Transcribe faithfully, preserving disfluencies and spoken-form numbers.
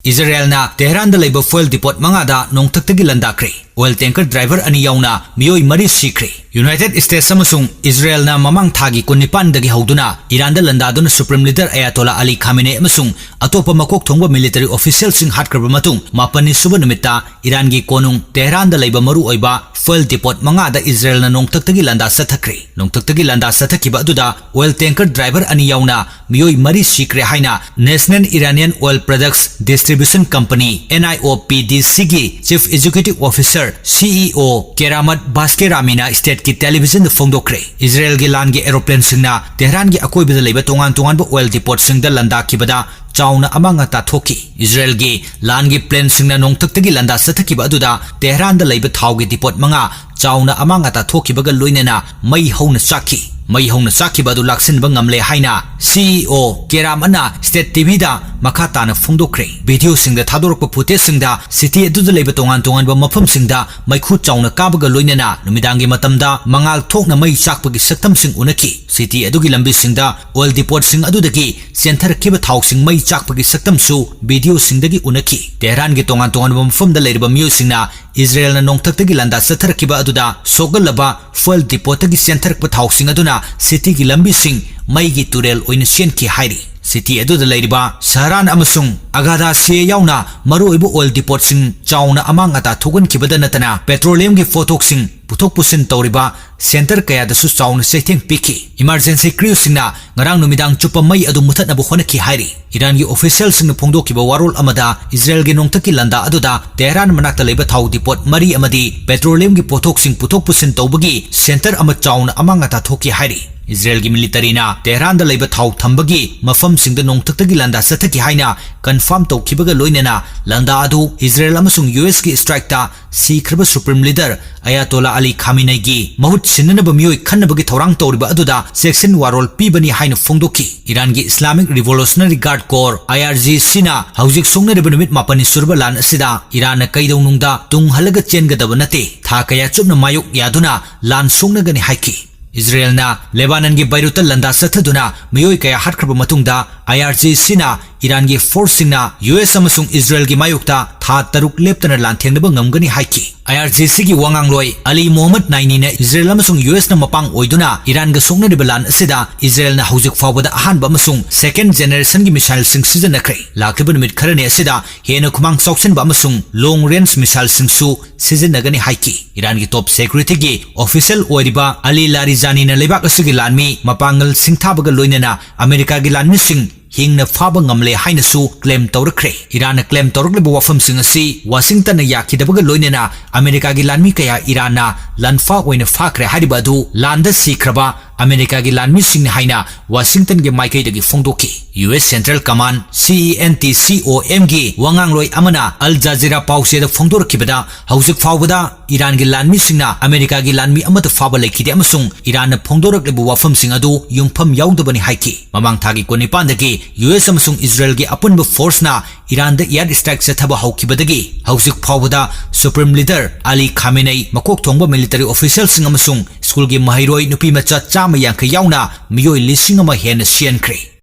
ꯏꯖꯔꯦꯜꯅ ꯇꯦꯍꯔꯥꯟꯗ ꯂꯩꯕ fuel depot ꯃꯉꯥꯗ ꯅꯣꯡꯊꯛꯇꯒꯤ ꯂꯥꯟꯗꯥꯈ꯭ꯔꯦ꯫ Oil tanker driver ꯑꯅꯤ ꯌꯥꯎꯅ ꯃꯤꯑꯣꯏ ꯃꯔꯤ ꯁꯤꯈ꯭ꯔꯦ꯫ United States ꯑꯃꯁꯨꯡ ꯏꯖꯔꯦꯜꯅ ꯃꯃꯥꯡ ꯊꯥꯒꯤ ꯀꯨꯟꯅꯤꯄꯥꯟꯗꯒꯤ ꯍꯧꯗꯨꯅ ꯏꯔꯥꯟꯗ ꯂꯥꯟꯗꯥꯗꯨꯅ Supreme Leader Ayatollah Ali Khamenei ꯑꯃꯁꯨꯡ ꯑꯇꯣꯞꯄ ꯃꯀꯣꯛ ꯊꯣꯡꯕ military officialꯁꯤꯡ ꯍꯥꯠꯈ꯭ꯔꯕ ꯃꯇꯨꯡ, ꯃꯥꯄꯟꯅꯤ ꯁꯨꯕ ꯅꯨꯃꯤꯠꯇ ꯏꯔꯥꯟꯒꯤ ꯀꯣꯅꯨꯡ ꯇꯦꯍꯔꯥꯟꯗ ꯂꯩꯕ ꯃꯔꯨꯑꯣꯏꯕ fuel depot ꯃꯉꯥꯗ ꯏꯖꯔꯦꯜꯅ ꯅꯣꯡꯊꯛꯇꯒꯤ ꯂꯥꯟꯗꯥ ꯆꯠꯊꯈ꯭ꯔꯦ꯫ ꯅꯣꯡꯊꯛꯇꯒꯤ ꯂꯥꯟꯗꯥ ꯆꯠꯊꯈꯤꯕ ꯑꯗꯨꯗ oil tanker driver ꯑꯅꯤ ꯌꯥꯎꯅ ꯃꯤꯑꯣꯏ ꯃꯔꯤ ꯁꯤꯈ꯭ꯔꯦ ꯍꯥꯏꯅ National Iranian Oil Products Distribution Company, NIOPDCꯒꯤ Chief Executive Officer, CEO, Keramat Baskeramiꯅ stateꯀꯤ televisionꯗ ꯐꯣꯡꯗꯣꯛꯈ꯭ꯔꯦ꯫ ꯏꯖꯔꯦꯜꯒꯤ ꯂꯥꯟꯒꯤ aeroplaneꯁꯤꯡꯅ ꯇꯦꯍꯔꯥꯟꯒꯤ ꯑꯀꯣꯏꯕꯗ ꯂꯩꯕ ꯇꯣꯉꯥꯟ ꯇꯣꯉꯥꯟꯕ oil depotꯁꯤꯡꯗ ꯂꯥꯟꯗꯥꯈꯤꯕꯗ ꯆꯥꯎꯅ ꯑꯃꯥꯡ ꯑꯇꯥ ꯊꯣꯛꯈꯤ꯫ ꯏꯖꯔꯦꯜꯒꯤ ꯂꯥꯟꯒꯤ planeꯁꯤꯡꯅ ꯅꯣꯡꯊꯛꯇꯒꯤ ꯂꯥꯟꯗꯥ ꯆꯠꯊꯈꯤꯕ ꯑꯗꯨꯗ ꯇꯦꯍꯔꯥꯟꯗ ꯂꯩꯕ ꯊꯥꯎꯒꯤ depot ꯃꯉꯥ ꯆꯥꯎꯅ ꯑꯃꯥꯡ ꯑꯇꯥ ꯊꯣꯛꯈꯤꯕꯒ ꯂꯣꯏꯅꯅ ꯃꯩ ꯍꯧꯅ ꯆꯥꯛꯈꯤ꯫ ꯃꯩ ꯍꯧꯅ ꯆꯥꯛꯈꯤꯕ ꯑꯗꯨ ꯂꯥꯛꯁꯤꯟꯕ ꯉꯝꯂꯦ ꯍꯥꯏꯅ CEO Keramꯅ state TVꯗ ꯃꯈꯥ ꯇꯥꯅ ꯐꯣꯡꯗꯣꯛꯈ꯭ꯔꯦ꯫ Videoꯁꯤꯡꯗ ꯊꯥꯗꯣꯔꯛꯄ footageꯁꯤꯡꯗ city ꯑꯗꯨꯗ ꯂꯩꯕ ꯇꯣꯉꯥꯟ ꯇꯣꯉꯥꯟꯕ ꯃꯐꯝꯁꯤꯡꯗ ꯃꯩꯈꯨ ꯆꯥꯎꯅ ꯀꯥꯕꯒ ꯂꯣꯏꯅꯅ ꯅꯨꯃꯤꯗꯥꯡꯒꯤ ꯃꯇꯝꯗ ꯃꯉꯥꯜ ꯊꯣꯛꯅ ꯃꯩ ꯆꯥꯛꯄꯒꯤ ꯁꯛꯇꯝꯁꯤꯡ ꯎꯅꯈꯤ꯫ City ꯑꯗꯨꯒꯤ ꯂꯝꯕꯤꯁꯤꯡꯗ oil depotꯁꯤꯡ ꯑꯗꯨꯗꯒꯤ ꯆꯦꯟꯊꯔꯛꯈꯤꯕ ꯊꯥꯎꯁꯤꯡ ꯃꯩ ꯆꯥꯛꯄꯒꯤ ꯁꯛꯇꯝꯁꯨ videoꯁꯤꯡꯗꯒꯤ ꯎꯅꯈꯤ꯫ ꯇꯦꯍꯔꯥꯟꯒꯤ ꯇꯣꯉꯥꯟ ꯇꯣꯉꯥꯟꯕ ꯃꯐꯝꯗ ꯂꯩꯔꯤꯕ ꯃꯤꯑꯣꯏꯁꯤꯡꯅ ꯏꯖꯔꯦꯜꯅ ꯅꯣꯡꯊꯛꯇꯒꯤ ꯂꯥꯟꯗꯥ ꯆꯠꯊꯔꯛꯈꯤꯕ ꯑꯗꯨꯗ ꯁꯣꯛꯍꯜꯂꯕ fuel depotꯇꯒꯤ ꯆꯦꯟꯊꯔꯛꯄ ꯊꯥꯎꯁꯤꯡ ꯑꯗꯨꯅ cityꯒꯤ ꯂꯝꯕꯤꯁꯤꯡ ꯃꯩꯒꯤ ꯇꯨꯔꯦꯜ ꯑꯣꯏꯅ ꯆꯦꯟꯈꯤ ꯍꯥꯏꯔꯤ꯫ City ꯑꯗꯨꯗ ꯂꯩꯔꯤꯕ ꯁꯍꯔꯥꯟ ꯑꯃꯁꯨꯡ ꯑꯒꯥꯗꯥꯁꯤꯌꯥ ꯌꯥꯎꯅ ꯃꯔꯨꯑꯣꯏꯕ oil depotꯁꯤꯡ ꯆꯥꯎꯅ ꯑꯃꯥꯡ ꯑꯇꯥ ꯊꯣꯛꯍꯟꯈꯤꯕꯗ ꯅꯠꯇꯅ petroleumꯒꯤ ꯄꯣꯠꯊꯣꯛꯁꯤꯡ ꯄꯨꯊꯣꯛ ꯄꯨꯁꯤꯟ ꯇꯧꯔꯤꯕ center ꯀꯌꯥꯗꯁꯨ ꯆꯥꯎꯅ ꯆꯩꯊꯦꯡ ꯄꯤꯈꯤ꯫ Emergency crewꯁꯤꯡꯅ ꯉꯔꯥꯡ ꯅꯨꯃꯤꯗꯥꯡ ꯆꯨꯞꯄ ꯃꯩ ꯑꯗꯨ ꯃꯨꯊꯠꯅꯕ ꯍꯣꯠꯅꯈꯤ ꯍꯥꯏꯔꯤ꯫ ꯏꯔꯥꯟꯒꯤ officialꯁꯤꯡꯅ ꯐꯣꯡꯗꯣꯛꯈꯤꯕ ꯋꯥꯔꯣꯜ ꯑꯃꯗ ꯏꯖꯔꯦꯜꯒꯤ ꯅꯣꯡꯊꯛꯀꯤ ꯂꯥꯟꯗꯥ ꯑꯗꯨꯗ ꯇꯦꯍꯔꯥꯟ ꯃꯅꯥꯛꯇ ꯂꯩꯕ ꯊꯥꯎ depot ꯃꯔꯤ ꯑꯃꯗꯤ petroleumꯒꯤ ꯄꯣꯠꯊꯣꯛꯁꯤꯡ ꯄꯨꯊꯣꯛ ꯄꯨꯁꯤꯟ ꯇꯧꯕꯒꯤ center ꯑꯃ ꯆꯥꯎꯅ ꯑꯃꯥꯡ ꯑꯇꯥ ꯊꯣꯛꯈꯤ ꯍꯥꯏꯔꯤ꯫ ꯏꯖꯔꯦꯜꯒꯤ militaryꯅ ꯇꯦꯍꯔꯥꯟꯗ ꯂꯩꯕ ꯊꯥꯎ ꯊꯝꯕꯒꯤ ꯃꯐꯝꯁꯤꯡꯗ ꯅꯣꯡꯊꯛꯇꯒꯤ ꯂꯥꯟꯗꯥ ꯆꯠꯊꯈꯤ ꯍꯥꯏꯅ confirm ꯇꯧꯈꯤꯕꯒ ꯂꯣꯏꯅꯅ ꯂꯥꯟꯗꯥ ꯑꯗꯨ ꯏꯖꯔꯦꯜ ꯑꯃꯁꯨꯡ USꯀꯤ strikeꯇ ꯁꯤꯈ꯭ꯔꯕ Supreme Leader Ayatollah Ali Khameneiꯒꯤ ꯃꯍꯨꯠ ꯁꯤꯟꯅꯅꯕ ꯃꯤꯑꯣꯏ ꯈꯟꯅꯕꯒꯤ ꯊꯧꯔꯥꯡ ꯇꯧꯔꯤꯕ ꯑꯗꯨꯗ ꯆꯦꯛꯁꯤꯟ ꯋꯥꯔꯣꯜ ꯄꯤꯕꯅꯤ ꯍꯥꯏꯅ ꯐꯣꯡꯗꯣꯛꯈꯤ꯫ ꯏꯔꯥꯟꯒꯤ Islamic Revolutionary Guard Corps, IRGCꯅ ꯍꯧꯖꯤꯛ ꯁꯣꯛꯅꯔꯤꯕ ꯅꯨꯃꯤꯠ ꯃꯥꯄꯟꯅꯤ ꯁꯨꯔꯕ ꯂꯥꯟ ꯑꯁꯤꯗ ꯏꯔꯥꯟꯅ ꯀꯩꯗꯧꯅꯨꯡꯗ ꯇꯨꯡ ꯍꯜꯂꯒ ꯆꯦꯟꯒꯗꯕ ꯅꯠꯇꯦ꯫ ꯊꯥ ꯀꯌꯥ ꯆꯨꯞꯅ ꯃꯥꯌꯣꯛ ꯌꯥꯗꯨꯅ ꯂꯥꯟ ꯁꯣꯛꯅꯒꯅꯤ ꯍꯥꯏꯈꯤ꯫ ꯏꯖꯔꯦꯜꯅ ꯂꯦꯕꯥꯅꯟꯒꯤ ꯕꯩꯔꯨꯠꯇ ꯂꯥꯟꯗꯥ ꯆꯠꯊꯗꯨꯅ ꯃꯤꯑꯣꯏ ꯀꯌꯥ ꯍꯥꯠꯈ꯭ꯔꯕ ꯃꯇꯨꯡꯗ, ꯑꯥꯏ ꯑꯥꯔ ꯖꯤ ꯁꯤꯅ ꯏꯔꯥꯟꯒꯤ ꯐꯣꯔꯁꯁꯤꯡꯅ ꯌꯨ ꯑꯦꯁ ꯑꯃꯁꯨꯡ ꯏꯖꯔꯦꯜꯒꯤ ꯃꯥꯌꯣꯛꯇ ꯊꯥ ꯇꯔꯨꯛ ꯂꯦꯞꯇꯅ ꯂꯥꯟꯊꯦꯡꯅꯕ ꯉꯝꯒꯅꯤ ꯍꯥꯏꯈꯤ꯫ ꯑꯥꯏ ꯑꯥꯔ ꯖꯤ ꯁꯤꯒꯤ ꯋꯥꯉꯥꯡꯂꯣꯏ ꯑꯂꯤ ꯃꯣꯍꯝꯃꯗ ꯅꯥꯏꯅꯤꯅ ꯏꯖꯔꯦꯜ ꯑꯃꯁꯨꯡ ꯌꯨ ꯑꯦꯁꯅ ꯃꯄꯥꯡ ꯑꯣꯏꯗꯨꯅ ꯏꯔꯥꯟꯒ ꯁꯣꯛꯅꯔꯤꯕ ꯂꯥꯟ ꯑꯁꯤꯗ ꯏꯖꯔꯦꯜꯅ ꯍꯧꯖꯤꯛ ꯐꯥꯎꯕꯗ ꯑꯍꯥꯟꯕ ꯑꯃꯁꯨꯡ ꯁꯦꯀꯦꯟ ꯖꯦꯅꯦꯔꯦꯁꯟꯒꯤ ꯃꯤꯁꯥꯏꯜꯁꯤꯡ ꯁꯤꯖꯤꯟꯅꯈ꯭ꯔꯦ꯫ ꯂꯥꯛꯂꯤꯕ ꯅꯨꯃꯤꯠ ꯈꯔꯅꯤ ꯑꯁꯤꯗ ꯍꯦꯟꯅ ꯈꯨꯃꯥꯡ ꯆꯥꯎꯁꯤꯟꯕ ꯑꯃꯁꯨꯡ ꯂꯣꯡ ꯔꯦꯟꯖ ꯃꯤꯁꯥꯏꯜꯁꯤꯡꯁꯨ ꯁꯤꯖꯤꯟꯅꯒꯅꯤ ꯍꯥꯏꯈꯤ꯫ ꯏꯔꯥꯟꯒꯤ ꯇꯣꯞ ꯁꯦꯀ꯭ꯌꯨꯔꯤꯇꯤꯒꯤ ꯑꯣꯐꯤꯁꯤꯌꯦꯜ ꯑꯣꯏꯔꯤꯕ ꯑꯂꯤ ꯂꯥꯔꯤꯖꯥꯅꯤꯅ ꯂꯩꯕꯥꯛ ꯑꯁꯤꯒꯤ ꯂꯥꯟꯃꯤ ꯃꯄꯥꯡꯒꯜ ꯁꯤꯡꯊꯥꯕꯒ ꯂꯣꯏꯅꯅ ꯑꯃꯦꯔꯤꯀꯥꯒꯤ ꯂꯥꯟꯃꯤꯁꯤꯡ ꯍꯤꯡꯅ ꯐꯥꯕ ꯉꯝꯂꯦ ꯍꯥꯏꯅꯁꯨ ꯀ꯭ꯂꯦꯝ ꯇꯧꯔꯛꯈ꯭ꯔꯦ꯫ ꯏꯔꯥꯟꯅ ꯀ꯭ꯂꯦꯝ ꯇꯧꯔꯛꯂꯤꯕ ꯋꯥꯐꯝꯁꯤꯡ ꯑꯁꯤ ꯋꯥꯁꯤꯡꯇꯟꯅ ꯌꯥꯈꯤꯗꯕꯒ ꯂꯣꯏꯅꯅ ꯑꯃꯦꯔꯤꯀꯥꯒꯤ ꯂꯥꯟꯃꯤ ꯀꯌꯥ ꯏꯔꯥꯟꯅ ꯂꯥꯟꯐꯥ ꯑꯣꯏꯅ ꯐꯥꯈ꯭ꯔꯦ ꯍꯥꯏꯔꯤꯕ ꯑꯗꯨ ꯂꯥꯟꯗ ꯁꯤꯈ꯭ꯔꯕ ꯑꯃꯦꯔꯤꯀꯥꯒꯤ ꯂꯥꯟꯃꯤꯁꯤꯡꯅꯤ ꯍꯥꯏꯅ ꯋꯥꯁꯤꯡꯇꯟꯒꯤ ꯃꯥꯏꯀꯩꯗꯒꯤ ꯐꯣꯡꯗꯣꯛꯈꯤ꯫ ꯌꯨ ꯑꯦꯁ ꯁꯦꯟꯇ꯭ꯔꯦꯜ ꯀꯃꯥꯟ, ꯁꯤ ꯏ ꯑꯦꯟ ꯇꯤ ꯁꯤ ꯑꯣ ꯑꯦꯝꯒꯤ ꯋꯥꯉꯥꯡꯂꯣꯏ ꯑꯃꯅ ꯑꯜ ꯖꯖꯤꯔꯥ ꯄꯥꯎꯆꯦꯗ ꯐꯣꯡꯗꯣꯔꯛꯈꯤꯕꯗ, ꯍꯧꯖꯤꯛ ꯐꯥꯎꯕꯗ ꯏꯔꯥꯟꯒꯤ ꯂꯥꯟꯃꯤꯁꯤꯡꯅ ꯑꯃꯦꯔꯤꯀꯥꯒꯤ ꯂꯥꯟꯃꯤ ꯑꯃꯠꯇ ꯐꯥꯕ ꯂꯩꯈꯤꯗꯦ ꯑꯃꯁꯨꯡ ꯏꯔꯥꯟꯅ ꯐꯣꯡꯗꯣꯔꯛꯂꯤꯕ ꯋꯥꯐꯝꯁꯤꯡ ꯑꯗꯨ ꯌꯨꯝꯐꯝ ꯌꯥꯎꯗꯕꯅꯤ ꯍꯥꯏꯈꯤ꯫ ꯃꯃꯥꯡ ꯊꯥꯒꯤ ꯀꯨꯟꯅꯤꯄꯥꯟꯗꯒꯤ ꯌꯨ ꯑꯦꯁ ꯑꯃꯁꯨꯡ ꯏꯖꯔꯦꯜꯒꯤ ꯑꯄꯨꯟꯕ ꯐꯣꯔꯁꯅ ꯏꯔꯥꯟꯗ ꯑꯦꯌꯔ ꯁ꯭ꯇ꯭ꯔꯥꯏꯛ ꯆꯠꯊꯕ ꯍꯧꯈꯤꯕꯗꯒꯤ ꯍꯧꯖꯤꯛ ꯐꯥꯎꯕꯗ ꯁꯨꯄ꯭ꯔꯤꯝ ꯂꯤꯗꯔ ꯑꯂꯤ ꯈꯥꯃꯦꯅꯩ, ꯃꯀꯣꯛ ꯊꯣꯡꯕ ꯃꯤꯂꯤꯇꯔꯤ ꯑꯣꯐꯤꯁꯤꯌꯦꯜꯁꯤꯡ ꯑꯃꯁꯨꯡ ꯁ꯭ꯀꯨꯜꯒꯤ ꯃꯍꯩꯔꯣꯏ ꯅꯨꯄꯤꯃꯆꯥ ꯆꯥꯝꯃ ꯌꯥꯡꯈꯩ ꯌꯥꯎꯅ ꯃꯤꯑꯣꯏ ꯂꯤꯁꯤꯡ ꯑꯃ ꯍꯦꯟꯅ ꯁꯤꯍꯟꯈ꯭ꯔꯦ꯫